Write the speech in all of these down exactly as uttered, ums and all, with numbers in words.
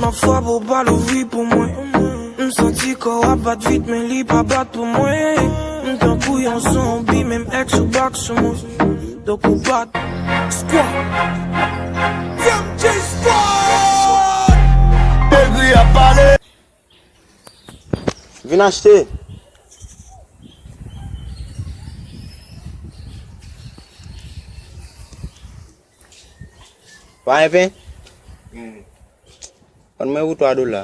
Yon fwa pou w pa louvri pou mwen. M santi kò w ap bat vit, men li pa bat pou mwen. M tankou yon zonbi, menm èks ou bak sou mwen. Donk ou bat. Squad. T M J Squad. Egri ap pale. Vin achte. Pa enpen? Ban mwen pou twa dola.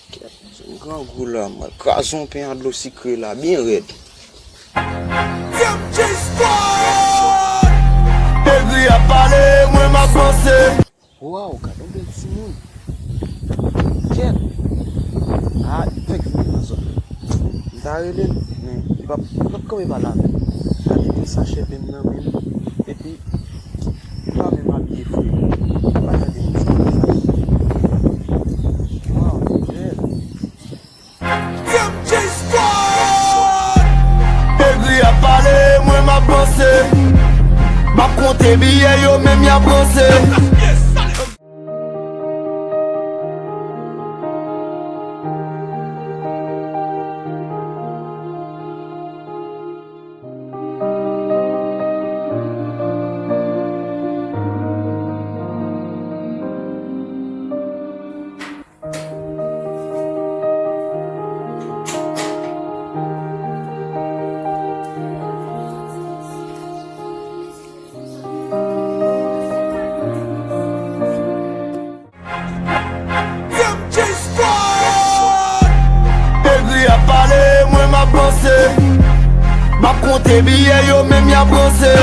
Kèt, grangou la, mwen kraze yon pen a dlo sikre la, byen rèd. T M J Squad! Egri ap pale, mwen m ap panse. Waw, gad yon bèl timoun. Kèt! A, li fèk vin nan zòn nan. M ta rele l, men li p ap, li p ap kanpe pa la menm. Gade de sachè pen nan menm. Epi, li pa menm abiye fre. Li pa gade moun sa konsa. Waw, li bèl. T M J Squad! Egri ap pale, mwen m ap panse. M ap konte biyè yo, menm y ap ranse. M J Squad! Egri ap pale, mwen m ap panse. M ap konte biyè yo, menm y ap ranse.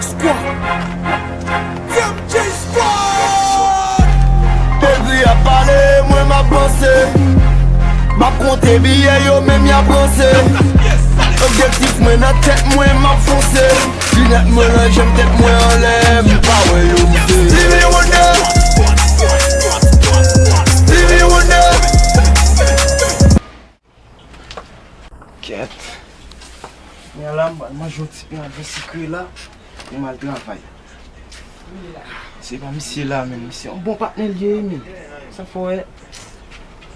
Squad. T M J Squad. Egri ap pale, mwen m ap panse. M ap konte biyè yo, menm y ap ranse. Objektif mwen nan tèt mwen, m ap fonse. Linèt mwen nan je m, tèt mwen anlè, m pa wè yo, m se Stevie Wonder. Stevie Wonder. Kèt. Kounye a la, m pral manje yon ti pen a dlo sikre la, pou m al travay. Se pa misye la, menm. Misye yon bon patnè l ye, menm. Sa fò wè.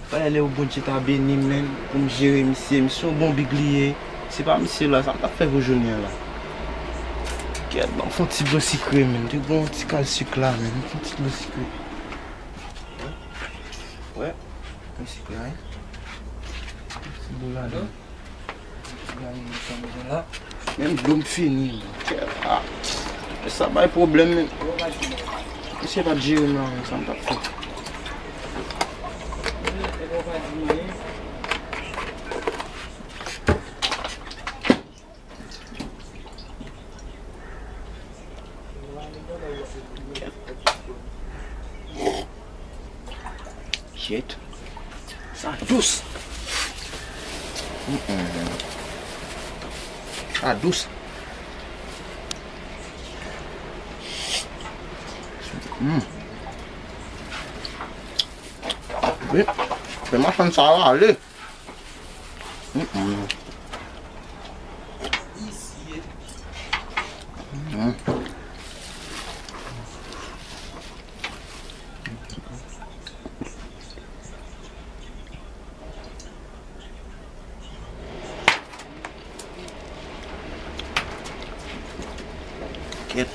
Fè lè ou Bondye ta beni m, menm, pou m jere misye. Misye yon bon big li ye. Se pa misye la, sa m t ap fè pou jounen an la. Kèt, ban m fè yon ti dlo sikre, menm. Te gon ti kal sik la, menm. Fè yon ti dlo sikre. Wè. Mwen sikre a. Ti dlo ladan. Ti dlo ladan la. Menm dlo m fini. Kè, ah. Sa bay pwoblèm menm. Misye pa t jere m la menm, sa m t ap fè. Shit. Sa dous. Mm-mm. Sa dous. Mm. Wi. Fè machann sa rale. Mm-mm. Mm. Kèt.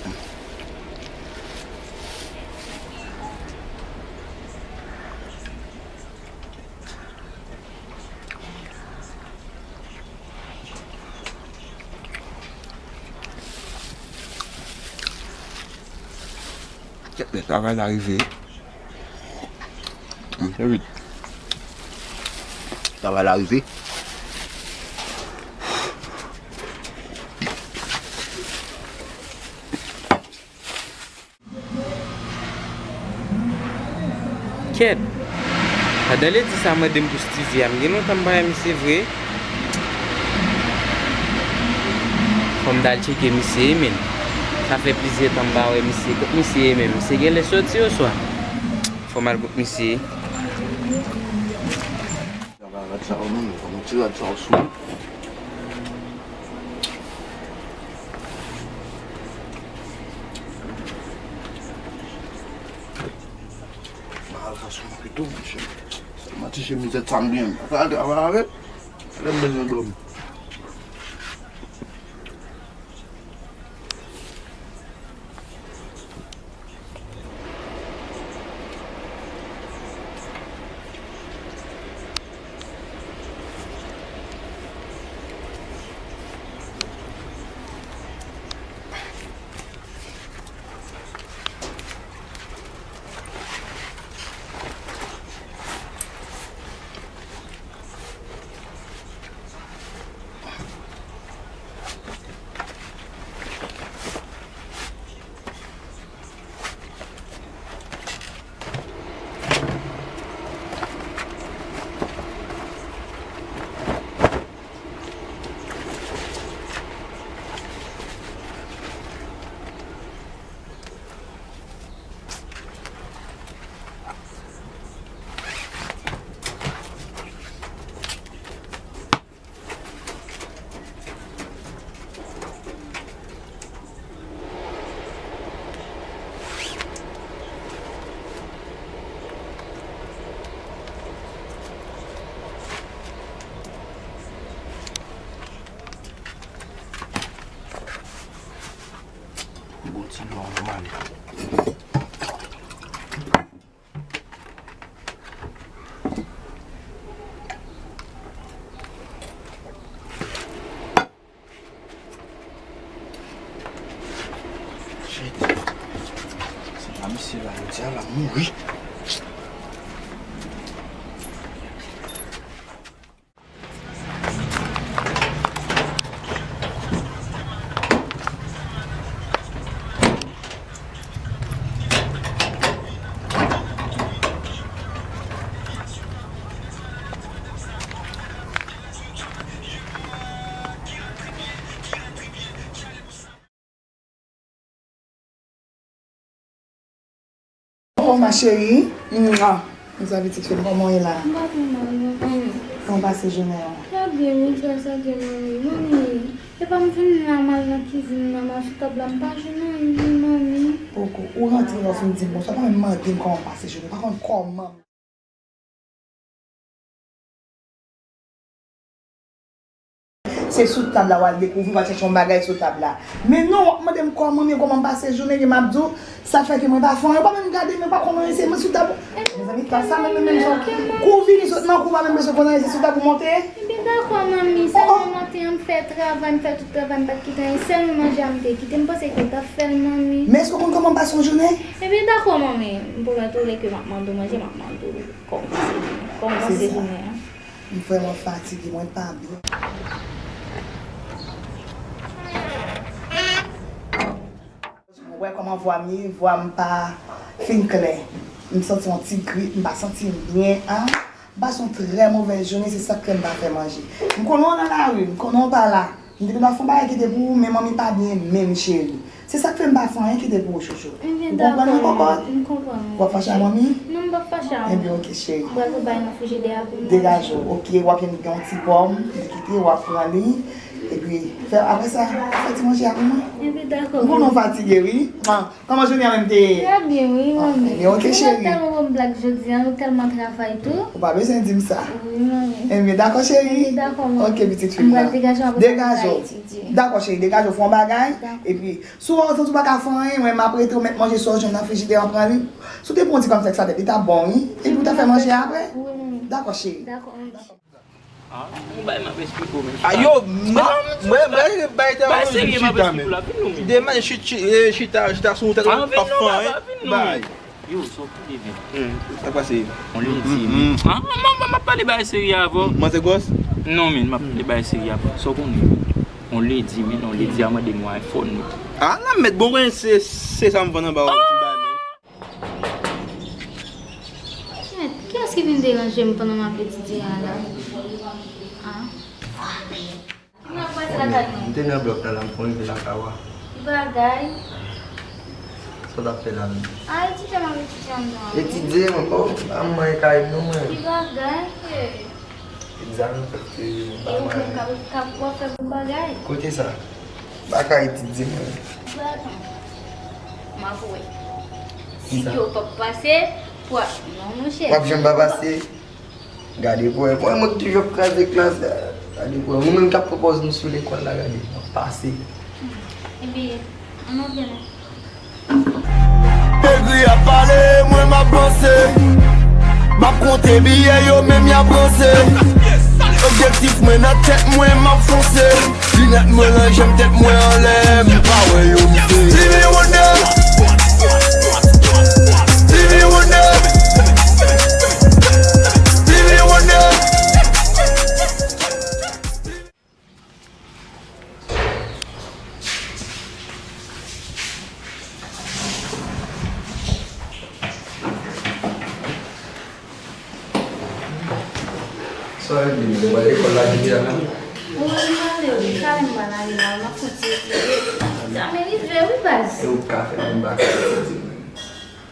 Kèt, lè travay la rive. Monte vit. Travay la rive. Kèt! Pandan Ledi sa mande m pou Steezy a, m gen lontan m pa wè misye vre. Fò m t al tcheke misye wi, men. Sa fè plizyè tan m pa wè misye. Kot misye ye menm? Misye genlè soti oswa? Fò m al kot misye. Rad sa yo menm, fò m ti rad sa yo sou. Mal sa sou mwen pito, mesye. Sèlman ti chemizèt sa m gen. Pa ka al travay avè l. Lè m bezwen dòmi. Bon ti nòmal. Shit. Se pa misye la, yo di a l ap mouri. Oh, ma chérie. Mwa. Mezanmi, pitit fi m, kòman w ye la? M pa pi mal non, manmi. Kòman w pase jounen an? Trè byen, wi, gras a Dye, manmi. Manmi, epa m vin la, m al nan kizin nan, m al sou tab la, m pa jwenn anyen, manmi. Poko. Ou rantre la, w fin di m bonswa, w pa menm mande m kòman m pase jounen, w pa konn kòman m Se sou tab la w al dekouvri, w al chèche yon bagay sou tab la. Men non, w ap mande m kòman m ye, kòman m pase jounen, epi m ap di w, sa fè ke mwen pa fè anyen, w pa menm gade m, w pa konn anyen, se mwen sou tab. Mezanmi, tab sa menm, menm jan. Kou w vini sot nan kou, w pa menm bezwen konn anyen, se sou tab ou monte. Ebyen dakò, manmi, sèlman maten an m fè travay, m fè tout travay, m pa t kite anyen, sèlman manje a m te kite, m panse ke w t ap fè l, manmi. Men èske w konn kòman m pase yon jounen? Ebyen dakò, manmi, m pwomèt ou lè ke m ap mande w manje, m ap mande w. Kòman se jounen? Kòman se jounen an? M vrèman fatige, mwen pa byen. Ou wè kòman vwa m ye, vwa m pa fin klè. M santi yon ti grip, m pa santi m byen, a. M pase yon trè movèz jounen, se sa k fè m pa fè manje. M konnen w nan lari, m konnen w pa la. M te vin ap fè yon bagay ki te pou ou, men manmi pa byen menm, cheri. Se sa k fè m pa fè anyen ki te pou ou, chouchou. Ou konprann mwen, kòkòt? M konprann. W ap fache ak manmi? Non, m p ap fache ak ou. Ebyen, oke, cheri. M pral pou bay nan frijidè a pou m manje. Degaje w, oke, w ap jwenn yon ti pòm, li kite, w ap pran li, epi, fè, apre sa, fè ti manje a pou mwen. Ebyen, dakò. M konnen w fatige, wi. Kòman jounen an menm te ye? Trè byen, wi, manmi. Ebyen, oke, cheri. Ou tèlman bon blag jodi a, nou tèlman travay tou. Ou pa bezwen di m sa. Wi, manmi. Ebyen, dakò, cheri. Dakò, manmi. Oke, pitit fi m nan. M pral degaje w apre sa pou m al etidye. Dakò, cheri, degaje w, fè yon bagay. Dakò. Epi, si w wè w santi w pa ka fè anyen, mwen, m ap rete, ou mèt manje sa w jwenn nan frijidè an, pran li. Si w te pran yon ti kòm sèk sa tèt, li t ap bon, wi. Epi, ou ta fè manje apre. Wi, manmi. Dakò, cheri. Dakò, manmi. Ah, yon bagay m ap esplike w, men. Ah, yo, mwen, mwen, mwen, bay te bay serye, m ap esplike w la, vin non, men. Demen, chita, chita, chita sou yon tèt, pa fè anyen. Bay. Yo, sa w konnen, men. Hmm, sa k pase? On lè di, men. Ah, m, m, m ap pale bay serye avè w. Manzè gwòs? Non, men, m ap pale bay serye avè w. Sa w konnen? On lè di, men, on lè di a mande m yon iPhone. Ah, la mèt, bon, mwen, se, se sa m vann anba w, ti bay, men. Kiyès ki vin deranje m pandan m ap etidye a la? Ah. Bagay non. M te nan blòk la, la, m konn rive lakay ou a. Ki bagay? Sa w t ap fè la menm? A, etidye m ap etidye anndan wi. Etidye, mwen, oh, m pa manyen kay non, mwen. Ki bagay? Egzamen fèt fevriye, m pa manyen. E ou menm k ap, k ap, w ap fè bon bagay? Kote sa? M pa ka etidye, mwen. Ki bagay? M ap wè. Si ke w p ap pase, pwa, non, monchè. W ap janm pa pase? Gade pou wè, mwen, mwen ki toujou ap kraze klas la. Gade pou wè, mwen menm k ap pran pòz m sou lekòl la, gade, m ap pase. Ebyen, ann antre non. Pegri ap pale, mwen m ap panse. M ap konte biyè yo, menm y ap ranse. Objektif mwen nan tèt mwen, m ap fonse. Linèt mwen nan je m, tèt mwen anlè, m pa wè yo, m se Stevie Wonder. Stevie Wonder. Stevie Wonder. Sa w di, ou pa lekòl la jodi a la? Mwen, m ale wi, sa m pral ale la, m ap fè ti etidye. Egzamen rive wi, baz. E ou ka fè menm bagay etidye menm?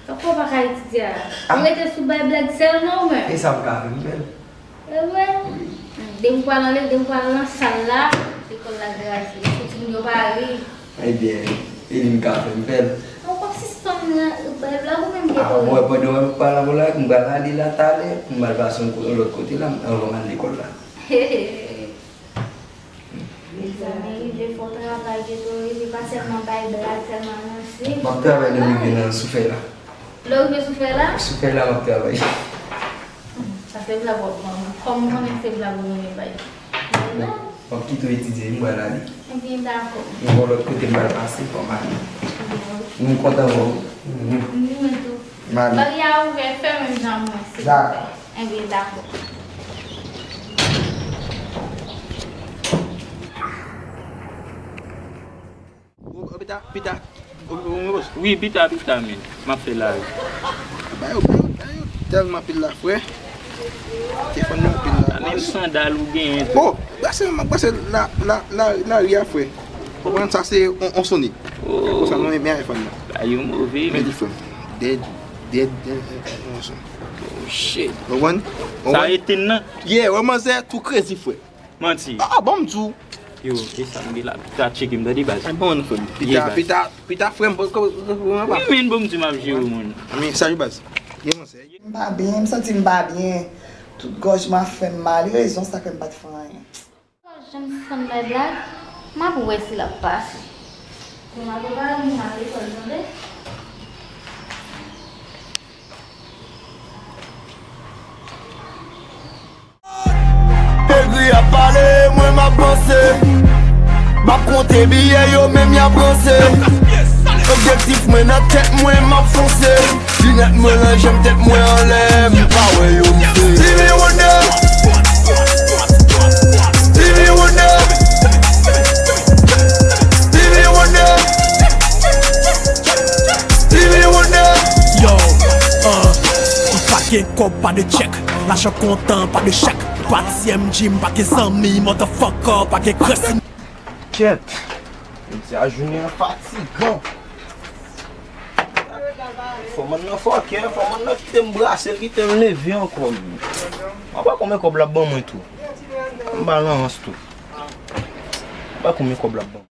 Sa w pa ka etidye a? Ah. Ou rete sou bay blag sèlman ou menm? E sa m ka fè, m fè l. E vre? Wi. Depi m pral anlè, depi m pral nan sal la, lekòl la kraze. Fò timoun yo pa ri. Ebyen, e li m ka fè, m fè l. Ou p ap sispann nan bay blag ou menm, ah, Geto? Mwen, pandan w ap pale avè w la, m pral ale la talè, m al pase yon ko-, yon lòt kote la, anvan m al lekòl la. Egzamen rive, fò w travay, Geto, epi pa sèlman bay blag, sèlman ranse. M ap travay lè m rive nan sou fèy la. Lè w rive sou fèy la? Sou fèy la, m ap travay. Sa se blag w ap ban mwen. Kòm m konnen se blag ou renmen bay. Bon, m ap kite w etidye, m pral ale. Ebyen, dakò. Yon lòt kote m pral pase, fò m ale. Bon. M kontan wè w. Mhm. Mwen tou. M ale. Bagay a ouvè, fè menm jan mwen, silvouplè. Dakò. Ebyen, dakò. Bon, pita, pita. Wi, pita, pita, men. M ap fè la wi. Ba yo, ba yo, ba yo. Tèlman pil la, frè. Telefòn nan pil la. A, menm sandal ou genyen tou. Oh, brase, m ap brase la, la, la, lari a, frè. Konprann sa se on, on soni. Oh. Konsa nou men iPhone nan. Ba yo move. Men li frè. Dead, dead, dead, dead, dead, on son. Oh, shit. Konprann? Sa etenn nan? Yeah, wè manzè tou crazy, frè. Manti. Ah, ah, bon, m di w. Yo, e sa m gen la? Pita tcheke m tande, baz. Ah, bon, frè m. Pita, pita, pita, frè m, ko, ko, ko, ko, wi, men bon, m di m ap jere w, moun. Men sa yo, baz. Ye, mon sè. M pa byen, m santi m pa byen. Tout gòj mwen ap fè m mal. E rezon sa fè m pa t fè anyen. Janm sispann bay blag, m ap wè si l ap pase. Pou m ap prepare m al lekòl, tande? Pegri ap pale, mwen m ap panse. M ap konte biyè yo, menm y ap ranse. Objektif mwen nan tèt mwen, m ap fonse. Linèt mwen nan je m, tèt mwen anlè, m pa wè yo, m se Stevie Wonder. Stevie Wonder. Stevie Wonder. Stevie Wonder. Yo, uh, pa gen kòb, pa de tchèk. Lajan kontan, pa de chèk. Patsyè m, Jim, pa gen zanmi, motherfucker, pa gen krèsi. Kèt. Jodi a jounen an fatigan. Fòman nan fòkè, fòman nan kite m brase, l kite m leve ankò. Mwen pa konbyen kòb l ap ban mwen tou. M ba l an rans tou. M pa konbyen kòb l ap ban mwen.